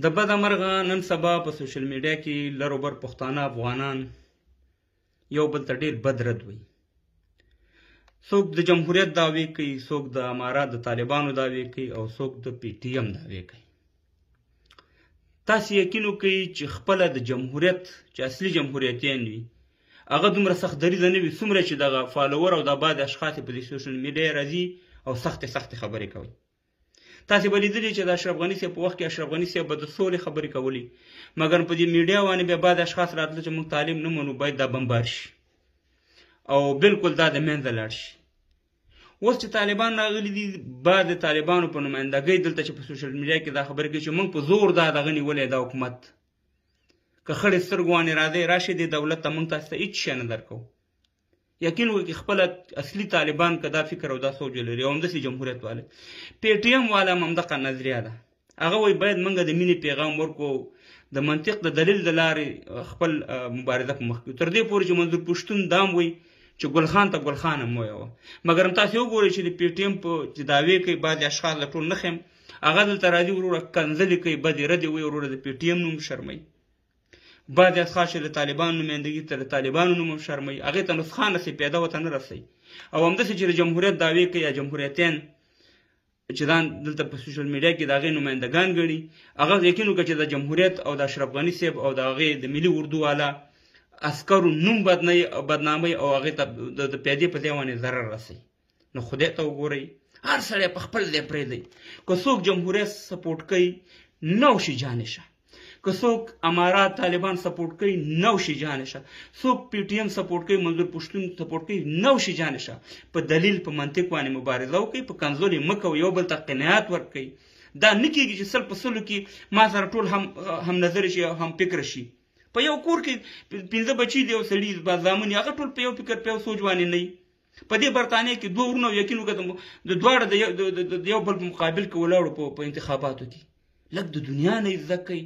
د بده مرغه نن سبا په سوشل میډیا کې لر او بر پښتانه افغانان یو بل ته ډیر بد رد وایي. څوک د جمهوریت دعوې کوي، څوک د امارات د طالبانو دعوې کوي او څوک د پي ټي ایم دعوې کوي. تاسو یقین وکړئ چې خپله د جمهوریت چې اصلي جمهوریتیان وي هغه دومره سخت دریځه نه وي څومره چې دغه فالوور او د بعضې اشخاص په دې سوشل میډیا راځي او سختې سختې خبرې کوي. تاسې به لیدلي چې د اشرف غني صاحب په وخت کې اشرف غني صاحب به د سولې خبرې کولې، مګر په دې میډیا باندې بیا بعضې اشخاص راتله چې موږ طالب نه منو، باید دا بمبار شي او بالکل دا د منځه لاړ شي. اوس چې طالبان راغلي دي، بعض د طالبانو په نمایندګۍ دلته چې په سوشل میډیا کې دا خبرې کوي چې موږ په زور دا دغه نیولی دا حکومت، که خړې سترګو باندې راځئ راشئ دې دولت ته، موږ تاسو ته هېڅ شی نه درکوو. یقین وکړئ خپله اصلي طالبان که دا فکر او دا سوچ ولري او همداسې جمهوریت والا پي ټي ایم والا هم همدغه نظریه ده. هغه وایي باید موږ د مینې پیغام ورکړو، د منطق د دلیل د لارې خپل مبارزه په مخ کړو، تر دې پورې چې منظور پښتون دام وایي چې ګلخان ته ګلخان هم وایه. مګر هم تاسې وګورئ چې د پي ټي ایم په چې دعوې کوي بعضې اشخاص له ټول نه ښیم، هغه دلته راځي وروره کنځلې کوي، بدې ردې وایي، وروره د پي ټي ایم نوم شرموي. بعضې اشخاص چې د طالبانو نمایندګي ته د طالبانو نوم هم شرموي، هغې ته نسخه نه سي پیدا ورته نه رسوي. او همداسې چې د جمهوریت دعوې کوي یا جمهوریتیان چې ځان دلته په سوشل میډیا کې د هغې نمایندګان ګڼي، هغه یقین وکړه چې د جمهوریت او د اشرف غني صاحب او د هغې د ملي اردو والا عسکرو نوم بدنامۍ او هغې ته د پیادې په ځای باندې ضرر رسوي. نو خدای ته وګورئ، هر سړی په خپل ځای پرېږدئ. که څوک جمهوریت سپورټ کوي نوشي جانې شه، که څوک امارات طالبان سپورټ کوي نوشي جانې شه، څوک پي ټي ایم سپورټ کوي منظور پښتون سپورټ کوي نوشي جانې شه. په دلیل په منطق باندې مبارزه وکړئ، په کنځلې مه کوئ، یو بل ته قناعت ورکړئ. دا نه کېږي چې سل په سلو کې ما سره ټول هم نظر شي او هم فکر شي. په یو کور کې 5 بچي دي او سړي زامن یې، هغه ټول په یو فکر په یو سوچ باندې نه وي. په دې برتانیې کې دوه وروڼه یقین وکړه د دواړه د یو بل په مقابل کې ولاړو په انتخاباتو کې. لږ د دنیا نه زده کړئ،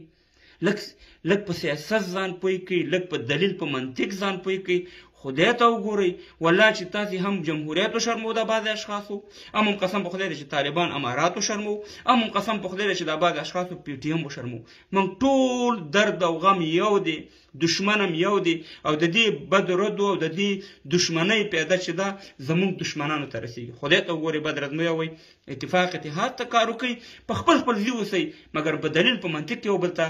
لږ په سیاست ځان پوه کړئ، لږ په دلیل په منطق ځان پوه کړئ. خدای ته وګورئ والله چې تاسې هم جمهوریت وشرمو د بعضې اشخاصو، هم هم قسم په خدای دی چې طالبان امارات وشرمو، هم هم قسم په خدای دی چې د بعضې اشخاصو پي ټي ایم وشرمو. موږ ټول درد او غم یو دی، دشمن هم یو دی، او د دې بد ردو او د دې دشمنۍ پیدا چې ده زموږ دشمنانو ته رسېږي. خدای ته وګورئ، بد رد مه وایئ، اتفاق اتحاد ته کار وکړئ، په خپل خپل ځای اوسئ، مګر په دلیل په منطق یو بل ته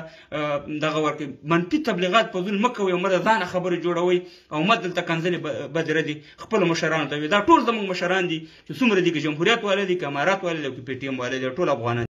دغه ورکړئ. منفي تبلیغات په ځول مه کوئ او مه د ځانه خبرې جوړوئ او مه دلته کنځلې بدې ردې خپلو مشرانو ته وي. دا ټول زموږ مشران دي چې څومره دي، که جمهوریت والا دي، که امارات والا دي، که پي ټي ایم والا دي، ټول افغانان.